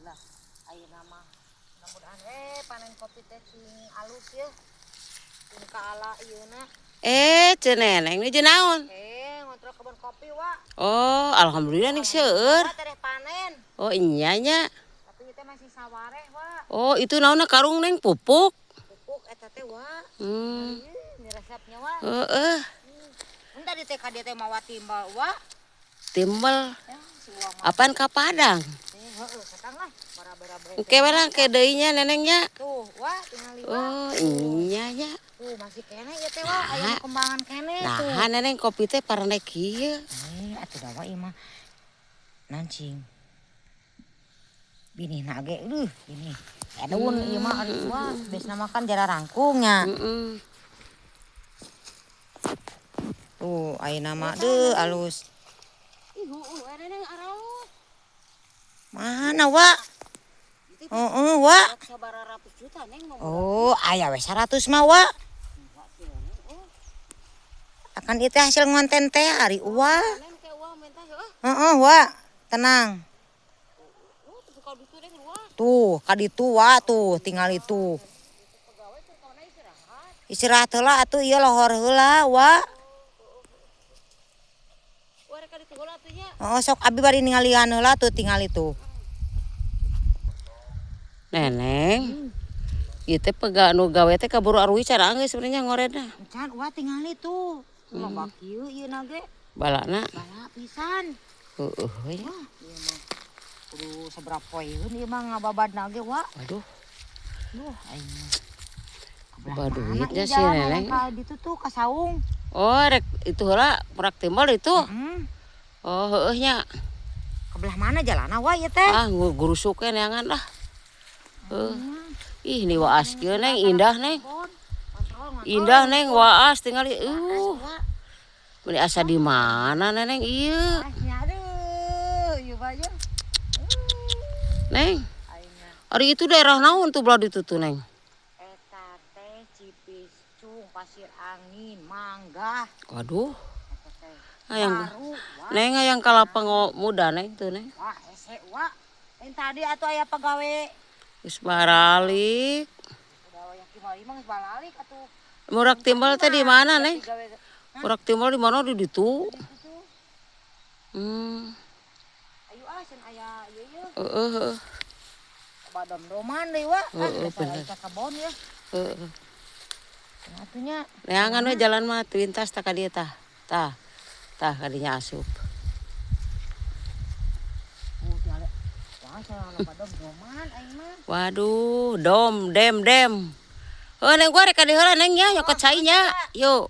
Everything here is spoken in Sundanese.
Alhamdulillah. Ayeuna mah mudah-mudahan panen kopi teh sing alus ya. Sing kaala ieuna. Ceu Neneng ini jeung naon? Ngontrol kebun kopi, Wak. Oh, alhamdulillah ning seueur. Tereh panen. Oh, iya nya. Tapi ieu teh masih sawareh, Wak. Oh, itu naonna karung neng pupuk. Pupuk eta teh, Wak. Ini resepnya, Wak. Heeh. Tadi teh ka dieu teh mawa timbel, Wak. Timbel. Ya, si Uwa mah. Apaan ka Padang? Heeh, katang lah. Bara-bara. Engke we lah engke deui nya nenengnya. Tuh, Wak, tingali, Wak. Oh, iya nya. Tuh, masih keneh ieu teh, Wak. Aya nu kembangan keneh tuh. Nah, neneng kopi teh parane kieu. Atuh da Wak ieu mah. Nancing. Binihna ge leuh, binih. Edun ieu mah aduh, Wak. Biasana mah kan jara rangkung nya. Heeh. Tuh, ayeuna mah deuh alus. Ih, heueuh neneng aralus. Mana, Wak? Heeh, Wak. Sabaraha ratus juta neng mau. Oh, aya we 100 mah, Wak. Akan itu hasil ngonten teh ari Uwa. Neng ke uang minta heueuh. Heeh, Wak. Tenang. Oh, tapi kalau ditu neng luas. Tuh, ka ditu, Wak, tuh tinggal itu. Istirahat heula atuh ieu lohor heula, Wak. Wah, rek ka ditu heula atuh nya. Oh, sok abi bari ningalian heula tuh tinggal itu. Neneng. Ieu teh pega nu gawe teh kaburu arui cara geus sebenarnya ngoredna. Encan, Wak, tinggal itu. Loba kieu ieu na ge. Balana. Bala pisan. Heueuh we. Wah, ieu mah kudu sabaraha poeun ieu mah ngababadna ge, Wak. Waduh. Duh, aing mah. Loba duitnya Ieu sih jalan neneng. aya ka ditu tuh ka saung. Oh, rek itu heula prak timbel itu. Heeh. Oh, heueuh nya. Ke belah mana jalanna, Wak, ieu teh? Ah, gurusuk we neangan lah. Heuh. Ih, ini waas kieu neng, indah neng. Indah neng waas tingali. Meni asa di mana neneng ieu? Neng. Ari itu daerah naon tuh belah ditu tuh neng? Eta teh Cipiscung, Pasir Angin, Mangga. Waduh. Hayang neng hayang kalapa muda neng tuh neng. Wah, hese Wak. Lain tadi atuh aya pagawe. Geus baralik. Pagawe yang kimari mah geus baralik atuh. Murak timbel teh di mana neng? Murak timbel di mana di ditu? Ayo ah, cenah aya ieu ieu. Heeh, heeh. Badom-doman deui, Wak. Heeh, Ah, bener. ka kebon ya. Heeh. Atuh nya. Neangan we jalan mah tuintas tah ka dieu tah. Tah. Tah ka dinya asup. Wah, cenah loba dom-doman aing mah. Waduh, dom dem dem. Heuh neng gua rek ka dieu heula neng nya nyokot cai nya. Yuk.